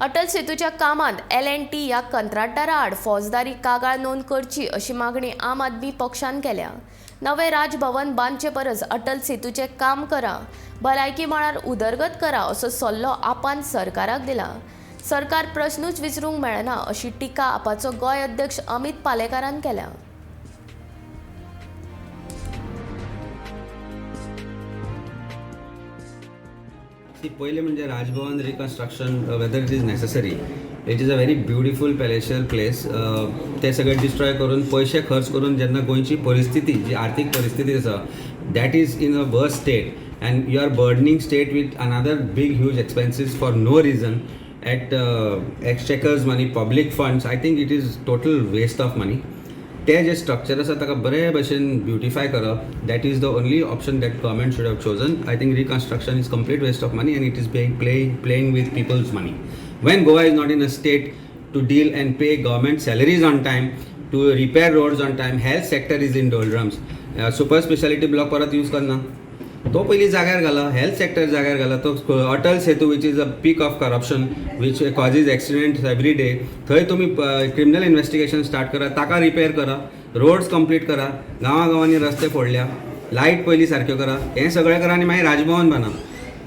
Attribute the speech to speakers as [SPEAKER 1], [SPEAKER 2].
[SPEAKER 1] अटल सेतूच्या कामांत एल&टी ह्या कंत्राटदारा आड फौजदारी कागाळ नोंद करची अशी मागणी आम आदमी पक्षान केल्या. नवे राजभवन बांदचे परस अटल सेतूचें काम करा, भलायकी मळार उदरगत करा असो सल्लो आपान सरकाराक दिला. सरकार प्रश्नूच विचारूंक मेळना अशी टिका आपाचो गोंय अध्यक्ष अमित पालेकारान केल्या.
[SPEAKER 2] सी, पयलें म्हणजे Raj Bhavan reconstruction, whether it is necessary? It is a very beautiful palatial place. ते सगळे डिस्ट्रॉय करून, पयशे खर्च करून, जेन्ना गोंयची परिस्थिती, जी आर्थीक परिस्थिती आसा, that is in a worse state and you are burdening state with another big huge expenses for no reason at exchequer's money, public funds, I think it is total waste of money. ते जे structure आसा ताका बरे भशेन beautify करप, that is the only option that government should have chosen. I think reconstruction is complete waste of money and it is playing with people's money when Goa is not in a state to deal and pay government salaries on time, to repair roads on time. Health sector is in doldrums. Super speciality block परत use करना, तो पयलीं जाग्यार घाला. Health sector जाग्यार घाला. तो Atal Setu, which is a peak of corruption, which causes accident every day, थंय तुमी क्रिमिनल इन्वेस्टिगेशन स्टार्ट करा, ताका रिपेर करा, रोड्स कंप्लीट करा, गांवा गांवांनी रस्ते फोडल्या, लायट पयलीं सारक्यो करा, हें सगळें करा आनी मागीर राजभवन बांदा.